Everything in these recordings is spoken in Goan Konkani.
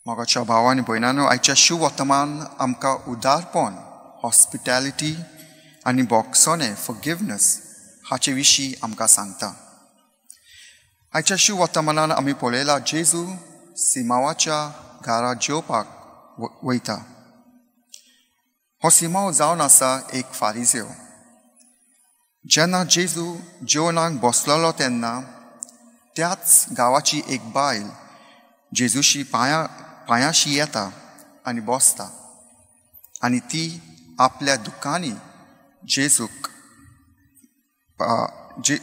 मोगाच्या भाव आनी भयणांनो, आयच्या शिववर्तमान आमकां उदारपण, हॉस्पिटॅलिटी आनी बोगसोणें, फॉरगिवनस हाचे विशीं आमकां सांगता. आयच्या शिववर्तमानान आमी पळयला जेजू सिमावाच्या घरा जेवपाक वयता. हो सिमाव जावन आसा एक फारिजेव. जेन्ना जेजू जेवणाक बसलेलो तेन्ना त्याच गांवाची एक बायल जेजूशी पांयाशी येता आनी बसता आनी ती आपल्या दुकांनी जेजूक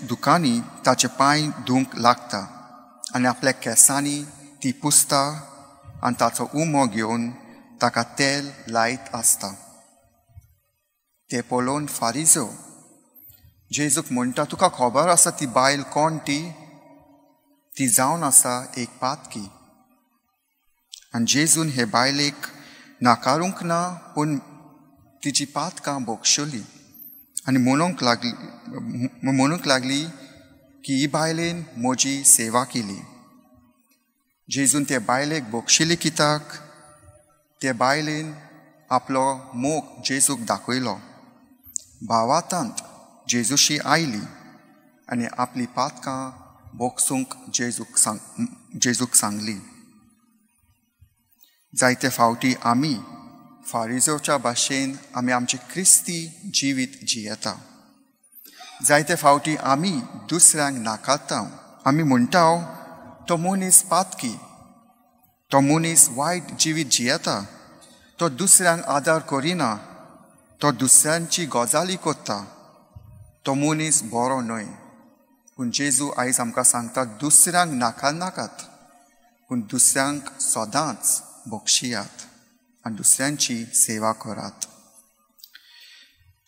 दुकांनी ताचे पांय धुवंक लागता आनी आपल्या केंसांनी ती पुसता आनी ताचो उमो घेवन ताका तेल लायत आसता. तें पळोवन फारिजो जेजूक म्हणटा, तुका खबर आसा ती बायल कोण ती? ती जावन आसा एक पातकी. आनी जेजून हे बायलेक नाकारूंक ना, पूण तिची पातकां बोगशली आनी म्हणूंक लागली की ही बायलेन म्हजी सेवा केली. जेजून ते बायलेक बोगशिली कित्याक? ते बायलेन आपलो मोग जेजूक दाखयलो. भावातांत जेजूशी आयली आनी आपली पातकां बोगसूंक जेजूक सांगली. जायते फावटी आमी फारिजोच्या भाशेन आमी आमचें क्रिस्ती जिवीत जियेता. जायते फावटी आमी दुसऱ्यांक नाकारता. आमी म्हणटा तो मनीस पातकी, तो मनीस वायट जिवीत जियेता, तो दुसऱ्यांक आदार करिना, तो दुसऱ्यांची गजाली करता, तो मनीस बरो न्हय. पूण जेजू आयज आमकां सांगता, दुसऱ्यांक नाकारनाकात, पूण दुसऱ्यांक सदांच बक्षियात आनी दुसऱ्यांची सेवा करात.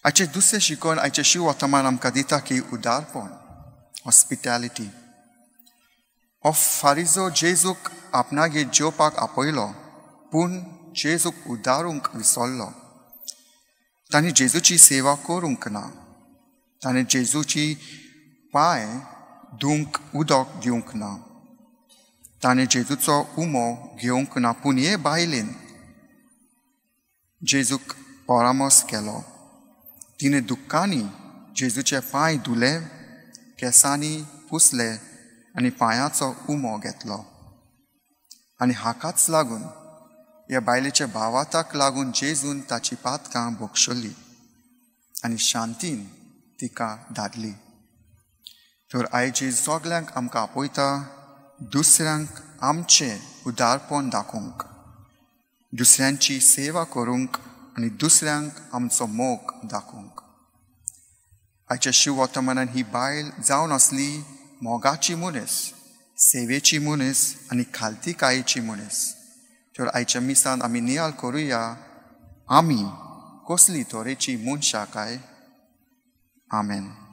आयचें दुसरें शिकवण आयचें शिववर्तमान आमकां दिता की उदारपण, हॉस्पिटॅलिटी. हो फारिजो जेजूक आपणागेर जेवपाक आपयलो, पूण जेजूक उदारूंक विसरलो. ताणें जेजूची सेवा करूंक ना, ताणें जेजूची पांय धुवंक उदक दिवंक ना, ताणें जेजूचो उमो घेवंक ना. पूण हे बायलेन जेजूक परामर्श केलो. तिणें दुख्खांनी जेजूचे पांय धुले, केंसांनी पुसले आनी पांयाचो उमो घेतलो. आनी हाकाच लागून, ह्या बायलेच्या भावाताक लागून जेजून ताची पातकां बोगशली आनी शांतीन तिका धाडली. तर आयज जेजू सगल्यांक आमकां आपयता दुसऱ्यांक आमचें उदारपण दाखोवंक, दुसऱ्यांची सेवा करूंक आनी दुसऱ्यांक आमचो मोग दाखोवंक. आयच्या शिववर्तमानान ही बायल जावन आसली मोगाची मनीस, सेवेची मनीस आनी खालतीकायेची मनीस. तर आयच्या मिसान आमी नियाळ करुया, आमी कसली तरेची मनशां काय? आमेन.